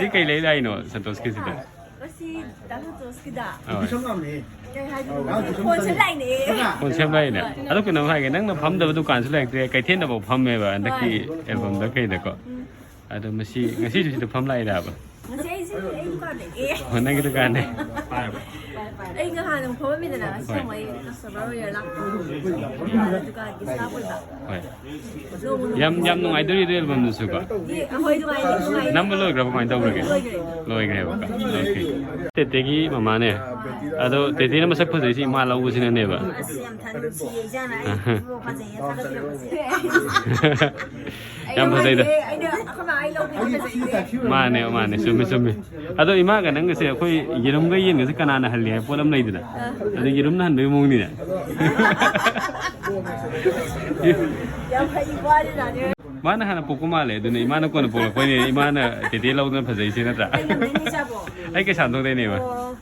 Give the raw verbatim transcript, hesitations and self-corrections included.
ꯁꯤ ꯀꯩ ꯂꯩ ꯂꯥꯛꯏꯅꯣ ꯁꯟꯇꯣꯁꯀꯤꯁꯤꯗ? ꯃꯁꯤ ꯗꯥ ꯁꯟꯇꯣꯁꯀꯤꯗ ꯍꯣꯏ꯫ ꯀꯩ ꯍꯥꯏꯗꯣꯏꯅꯣ? ꯐꯣꯟ ꯁꯦꯝ ꯂꯥꯛꯏꯅꯦ꯫ ꯐꯣꯟ ꯁꯦꯝ ꯂꯥꯛꯏꯅꯦ꯫ ꯑꯗꯣ ꯀꯩꯅꯣꯝ ꯍꯥꯏꯒꯦ, ꯅꯪꯅ ꯐꯝꯗꯕ ꯗꯨꯀꯥꯟꯁꯨ ꯂꯩꯔꯛꯇ꯭ꯔꯦ, ꯀꯩꯊꯦꯜꯗꯐꯥꯎ ꯐꯝꯃꯦꯕ ꯍꯟꯗꯛꯀꯤ ꯑꯦꯜꯕꯝꯗ ꯀꯩꯗꯀꯣ꯫ ꯑꯗꯣ ꯃꯁꯤ ꯉꯁꯤꯁꯨ ꯁꯤꯗ ꯐꯝ ꯂꯥꯛꯏꯔꯕ? ꯉꯁꯤ ꯑꯩꯁꯦ ꯑꯩ ꯗꯨꯀꯥꯟꯗꯅꯦ꯫ ꯑꯣ, ꯅꯪꯒꯤ ꯗꯨꯀꯥꯟꯅꯦ꯫ ꯑꯩ ꯅꯍꯥꯟ ꯑꯃꯨꯛ ꯐꯝꯃꯝꯃꯤꯗꯅ, ꯉꯁꯤ ꯍꯣꯏ꯫ ꯑꯃꯨꯛ ꯑꯩ ꯀꯁꯇꯃꯔ ꯑꯣꯏꯔ ꯂꯥꯛꯄ꯫ ꯑꯗꯨꯅ ꯗꯨꯀꯥꯟꯒꯤ ꯁ꯭ꯇꯥꯐ ꯑꯣꯏꯕ꯫ ꯍꯣꯏ꯫ ꯌꯥꯝ ꯌꯥꯝ ꯅꯨꯡꯉꯥꯏꯗꯣꯔꯤꯗ ꯑꯦꯜꯕꯝꯗꯨꯁꯨꯀꯣ꯫ ꯌꯦ, ꯑꯍꯣꯏ, ꯅꯨꯡꯉꯥꯏꯅꯤ, ꯅꯨꯡꯉꯥꯏꯅꯤ꯫ ꯅꯝꯕ ꯂꯣꯏꯈ꯭ꯔꯕ, ꯀꯃꯥꯏꯅ ꯇꯧꯈ꯭ꯔꯒꯦ? ꯂꯣꯏꯈ꯭ꯔꯦ꯫ ꯂꯣꯏꯈ꯭ꯔꯦꯕꯀꯣ꯫ ꯑꯣꯀꯦ꯫ ꯇꯦꯇꯦꯒꯤ ꯃꯃꯥꯅꯦ꯫ ꯑꯗꯣ ꯇꯦꯇꯦꯅ ꯃꯁꯛ ꯐꯖꯩꯁꯤ ꯏꯃꯥ ꯂꯧꯕꯁꯤꯅꯅꯦꯕ꯫ ꯑꯁ, ꯌꯥꯝ ꯊꯥꯅ ꯅꯨꯡꯁꯤꯌꯦ, ꯏꯆꯥꯅ ꯑꯩ ꯐꯖꯩꯌꯦ ꯊꯥꯒꯠꯄꯤꯔꯛꯄꯁꯦ꯫ ꯌꯥꯝ ꯐꯖꯩꯗ꯫ ꯑꯩꯅ ꯑꯩꯈꯣꯏ ꯃꯥ ꯑꯩ ꯂꯧꯕꯗꯤ ꯐꯖꯩꯌꯦ꯫ ꯃꯥꯅꯦ, ꯃꯥꯅꯦ, ꯆꯨꯝꯃꯦ, ꯆꯨꯝꯃꯦ꯫ ꯑꯗꯣ ꯏꯃꯥꯒ ꯅꯪꯒꯁꯦ ꯑꯩꯈꯣꯏ ꯌꯦꯔꯨꯝꯒ ꯌꯦꯟꯒꯁꯦ ꯀꯅꯥꯅ ꯍꯜꯂꯤ ꯍꯥꯏꯕ ꯄꯣꯠ ꯑꯃ ꯂꯩꯗꯅ꯫ ꯑꯗꯨ ꯌꯦꯔꯨꯝꯅ ꯍꯟꯕꯒꯤ ꯃꯑꯣꯡꯅꯤꯅꯦ꯫ ꯌꯥꯝ ꯍꯩꯕ ꯋꯥꯅꯤꯗ꯫ ꯃꯥꯅ ꯍꯥꯟꯅ ꯄꯣꯛꯄ ꯃꯥꯜꯂꯦ, ꯑꯗꯨꯅ ꯏꯃꯥꯅ ꯀꯣꯟꯅ ꯄꯣꯛꯂꯛꯄꯩꯅꯦ꯫ ꯏꯃꯥꯅ ꯇꯦꯇꯦ ꯂꯧꯗꯅ ꯐꯖꯩꯁꯦ ꯅꯠꯇ꯭ꯔꯥ? ꯀꯩ ꯂꯝꯗꯩꯅꯣ ꯏꯆꯥꯕꯣ? ꯑꯩ ꯀꯩꯁꯥꯝꯊꯣꯡꯗꯩꯅꯦꯕ꯫ ꯑꯣ꯫